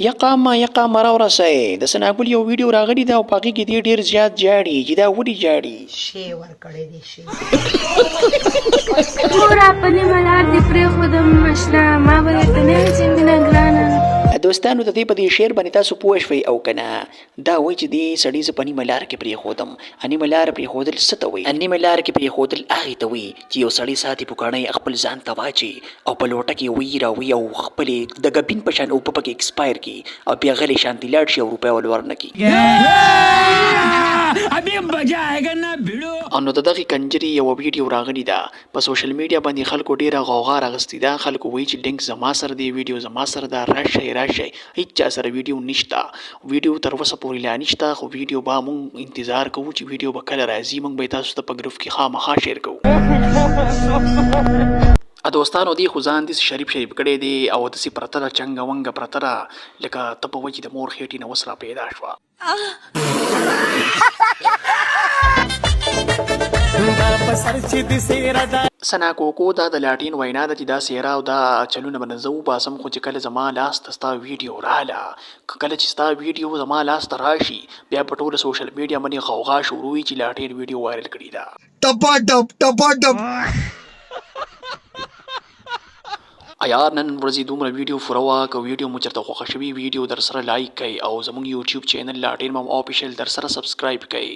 یقامه یقامه راورسئ د ثناګل یو ویډیو راغلی ده او په هغې کې دی ډیر زیات ژاړي چې دا ولې ژاړي. شی ورکړی دی شی. ګوره په نیمه لار دې پرېښودم اشنا ما به درته نه وي چې مینه ګرانه. دوستانو د دې په دې شعر باندې تاسو پوه شوئ او که نه؟ دا وایي چې دې سړي زه په نیمه لار کې پرېښودم. نیمه لار پرېښودل څه ته وایي؟ نیمه لار کې پرېښودل هغې ته وایي چې یو سړی ساتي پوکڼۍ خپل ځان ته واچوي او په لوټه کې ویي راویي او خپلې د ګبین په شان اوبه پکې اکسپایر کړي او بیا غلی شانتي لاړ شي او روپۍ ول ورنه کړي. نو د دغې کنجرې یوه ویډیو راغلي ده په سوشل میډیا باندې خلکو ډیره غوغا راغستې ده خلکو وایي چې لینک زما سره دی ویډیو زما سره ده راشئ راشئ هیچا سره ویډیو نشته ویډیو تر اوسه پورې لا نشته خو ویډیو به مونږ انتظار کوو چې ویډیو به کله راځي مونږ به تاسو ته په ګروپ کې خامخا شیر کوو. دوستانو دې خو ځان داسې شریف شریف کړی دی او داسې پرته ده چنګه ونګه پرته ده لکه ته په وایې چې د مور خېټې نه اوس را پیدا شوه. ثنا کوکو دا د لاټین وینا ده چې دا څیره او دا چلونه به نه زه وباسم خو چې کله زما لاس ته ستا ویډیو راله که کله چې ستا ویډیو زما لاس ته راشي بیا په ټوله سوشل میډیا باندې غوغا شروع وي چې لاټین ویډیو وایرل کړې ده. ټپا ټپ ټپا ټپ. ایار نن ورځې دومره ویډیو فوره وه که ویډیو مو چرته خوښه شوي ویډیو درسره لایک کړئ او زموږ یوټیوب چینل لاټین مام آفیشل درسره سبسکرایب کړئ.